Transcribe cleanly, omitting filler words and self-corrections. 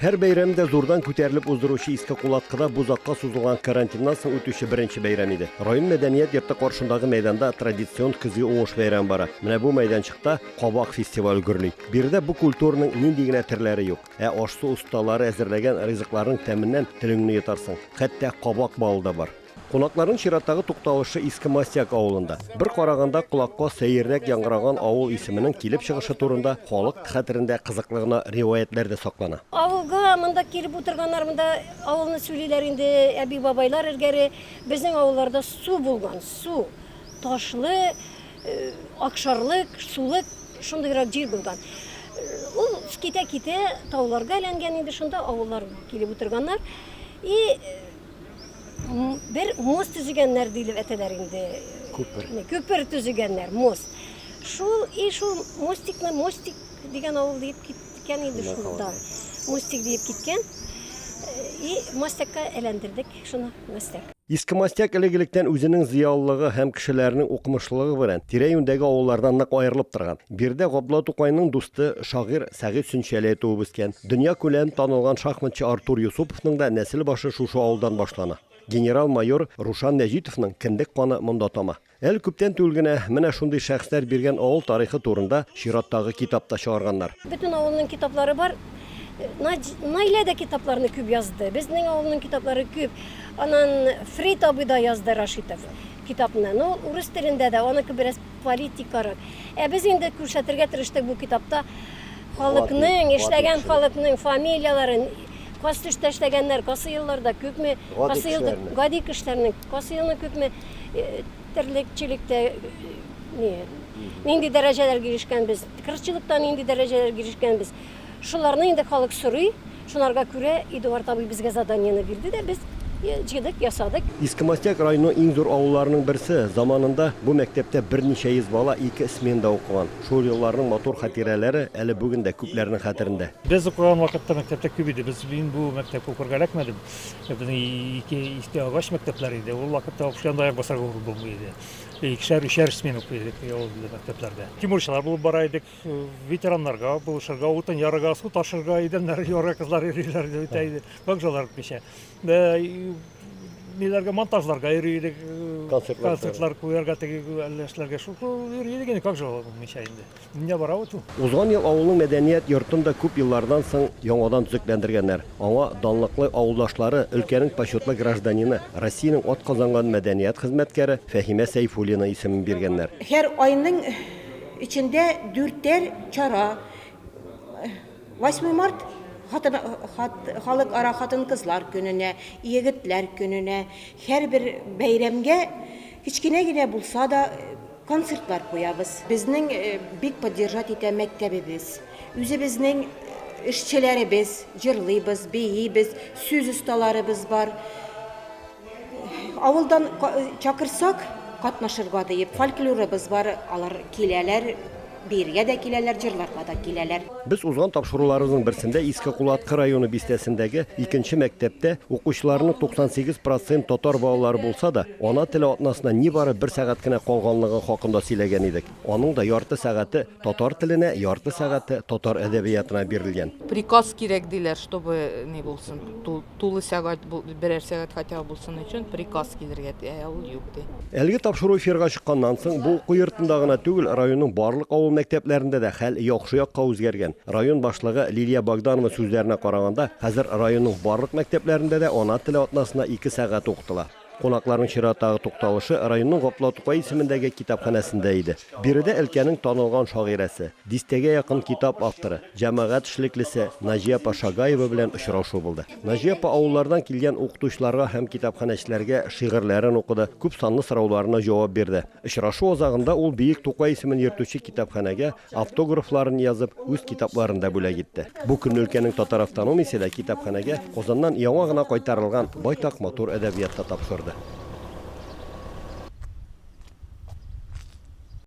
Һәр бәйрәмдә зурдан күтәрелеп уздыручы Иске Кулаткыда бу озакка сузылган карантиннан соң үтүче беренче бәйрәм иде. Район мәдәният йорты каршындагы мәйданда традицион көзге уңыш бәйрәме бара. Менә бу мәйданчыкта кабак фестивале гөрли. Биредә бу культураның нинди генә төрләре юк. Ә аш-су осталары әзерләгән ризыкларның тәменнән телеңне йотарсың. Хәтта кабак балы да бар. Кунакларның чираттагы тукталышы Иске Мастяк авылында. Бер караганда колакка сәеррәк яңгыраган авыл исеменең килеп чыгышы турында халык хәтерендә кызыклы гына риваятьләр дә саклана. Авылга монда килеп утырганнар, монда авылны сөйлиләр инде әби-бабайлар элгәре. Безнең авылларда су булган, су. Ташлы, акшарлык, сулык, шундыйрак җир булган. Ул китә-китә тауларга әйләнгән инде, шунда авыллар килеп утырганнар. И бер мост төзегәннәр диелеп әйтәләр инде. Күпер. Күпер төзегәннәр, мост. Шул и шул мостикны мостик дигән авыл диеп киткән инде шунда. Мостик диеп киткән. И мостякка әйләндердек шуны, мостяк. Иске Мостяк элек-электән үзенең зыялылыгы һәм кешеләренең укымышлылыгы белән тирә-юньдәге авыллардан нык аерылып торган. Биредә Габдулла Тукайның дусты, шагыйрь Сәгыйть Сөнчәләй туып үскән. Дөньякүләм танылган шахматчы Артур Юсуповның да нәсел башы шушы авылдан башлана. Генерал-майор Рушан Нәҗитовның кендек каны монда тама. Әле күптән түгел генә менә шундый шәхесләр биргән авыл тарихы турында чираттагы китап та чыгарганнар. Бөтен авылның китаплары бар. Наилә дә китапларны күп язды. Безнең авылның китаплары күп. Аннан Фрид абый да язды Рашитов китапны. Ну, урыс телендә дә, аныкы бераз политикарак. Ә без инде күрсәтергә тырыштык бу китапта халыкның, эшләгән халыкның фамилияләрен, кайсы эштә эшләгәннәр, кайсы елларда күпме, кайсы елда гади кешеләрнең, кайсы елны күпме терлекчелектә нинди дәрәҗәләргә ирешкәнбез, кырчылыкта нинди дәрәҗәләргә ирешкәнбез. Шуларны инде халык сорый. Шунарга күрә Эдуард абый безгә заданиене бирде дә, без җыйдык, ясадык. Иске Мостяк районының иң зур авылларының берсе. Заманында бу мәктәптә берничә йөз бала ике сменада укыган. Шул елларның матур хатирәләре әле бүген дә күпләрнең хәтерендә. Без укыган вакытта мәктәптә күп иде. Без, мин бу мәктәпкә укырга эләкмәдем. Безнең ике иске агач мәктәпләр иде. Ул вакытта вообще анда аяк басарга урын булмый иде. Икешәр, өчәр смена укый идек ул мәктәпләрдә. Тимурчылар булып бара идек. Ветераннарга булышырга, утын ярырга, су ташырга, идәннәр юарга кызлар йөриләр дип әйтә иде. Вокзаллар үтмичә. Ниләргә, монтажларга йөри идек. Концертлар. Концертлар куярга, теге әллә эшләргә шул йөри идек инде, как же булмыйча инде. Дөнья бара бит ул. Узган ел авылның мәдәният йортын да күп еллардан соң яңадан төзекләндергәннәр. Аңа данлыклы авылдашлары, өлкәнең почетлы гражданины, Россиянең атказанган мәдәният хезмәткәре Фәһимә Сәйфуллина исемен биргәннәр. Һәр айның Эчендә дүртәр чара, Восьмой март хатын, халыкара хатын-кызлар көненә, егетләр көненә, һәрбер бәйрәмгә кечкенә генә булса да концертлар куябыз. Безнең бик поддержать итә мәктәбебез. Үзебезнең эшчеләребез, җырлыйбыз, биибез, сүз осталарыбыз бар. Авылдан чакырсак, катнашырга диеп, фольклорыбыз бар, алар киләләр, биергә дә киләләр, җырларга да киләләр. Без узган тапшыруларыбызның берсендә Иске Кулаткы районы бистәсендәге икенче мәктәптә укучыларның 98 процент татар балалары булса да, ана теле атнасына нибары бер сәгать кенә калганлыгы хакында сөйләгән идек. Аның да ярты сәгате татар теленә, ярты сәгате татар әдәбиятына бирелгән. Приказ кирәк диләр, чтобы ни булсын, Тулы сәгать, берәр сәгать хотя бы булсын өчен приказ килергә, ә ул юк, ди. Әлеге тапшыру эфирга чыкканнан соң, бу уку йортында гына түгел, районның барлык авыл мәктәпләрендә дә хәл яхшы якка үзгәргән. Район башлыгы Лилия Богданова сүзләренә караганда, хәзер районның барлык мәктәпләрендә дә ана теле атнасына ике сәгать укытыла. Кунакларның чираттагы тукталышы районның Габдулла Тукай исемендәге китапханәсендә иде. Биредә өлкәнең танылган шагыйрәсе, дистәгә якын китап авторы, җәмәгать эшлеклесе Наҗия апа Шагаева белән очрашу булды. Наҗия апа авыллардан килгән укытучыларга һәм китапханәчеләргә шигырьләрен укыды, күпсанлы сорауларына җавап бирде. Очрашу азагында ул бөек Тукай исемен йөртүче китапханәгә автографларын язып, үз китапларын да бүләк итте. Бу көнне өлкәнең татар автономиясе дә китапханәгә Казаннан яңа гына кайтарылган байтак матур әдәбият та тапшырды.